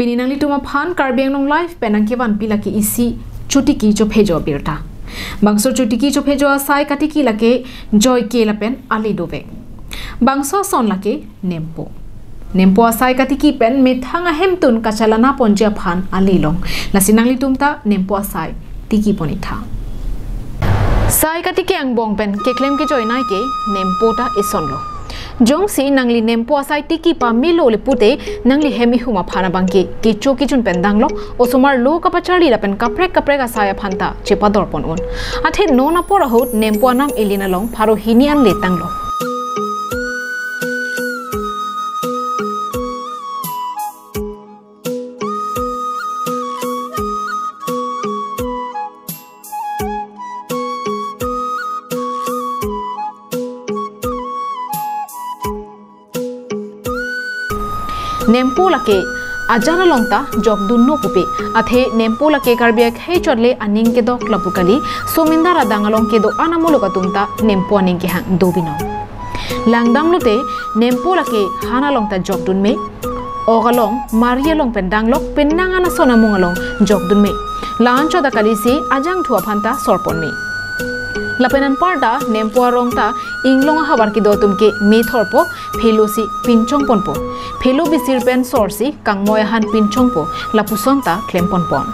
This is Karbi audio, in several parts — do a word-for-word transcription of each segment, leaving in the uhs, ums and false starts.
Pini nanglitum aphan Karbi Anglong Live pen nangkevanpi lake isi chotiki chophejo abirta. Bangso chotiki chophejo asai katiki lake joike lapen ale dovek. Bangso ason lake nempo. Nempo asai katiki pen methang ahemtun kachalanponji aphan ale long. Lasi nanglitum ta nempo asai tikipon iktha. Sai katiki angbong pen keklem kejoinei ke nempo ta isonlo. Jongsi nangli nempo asai tiki pamelo le pute nangli hem ihum aphan abangke kecho kejun pen danglok, osomar lo kapacharli lapen kaprek kaprek asai aphan ta chepadorpon un. Athe non apor ahut nempo anam elin along pharo hini anle tanglo. Nempo lake ajan along ta jokdunno pupe. Athe nempo lake Karbi akhei chotle aning kedok lapu kali, somindar adang along kedo-an amuluk atum ta nempo aning kehang do binong. Langdam lote nempo lake han along ta jokdunme, ok along, mari along pen danglok, penang anason amung along jokdunme. La-an chot akalisi ajangthu aphan ta sorponme. Lapen anparta nempo arong ta inglong ahavar kedo atum ke methorpo, phelosi pinchongponpo. Phelo bisir pen sorsi kangmoi ahan pinchongpo, lapuson ta klemponpon.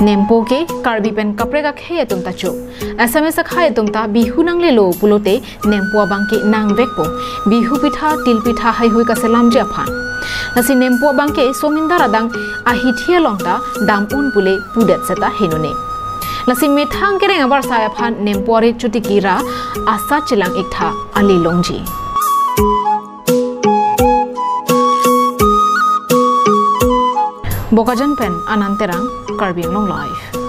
Nempo ke Karbi pen kaprek akhei atum ta cho. Assamese akhei atum ta Bihu nanglelo pulote nempo abangke nangvekpo. Bihu pitha, til pitha, haihui kaselamji aphan. Lasi nempo abangke somindar adang ahithi along ta dam un pule pudet seta henone. Lasi methang kereng abar sai aphan nempo arit chotiki ra asat chelang iktha, ale longji. Bokajan pen Anand Terang, Karbi Anglong Live.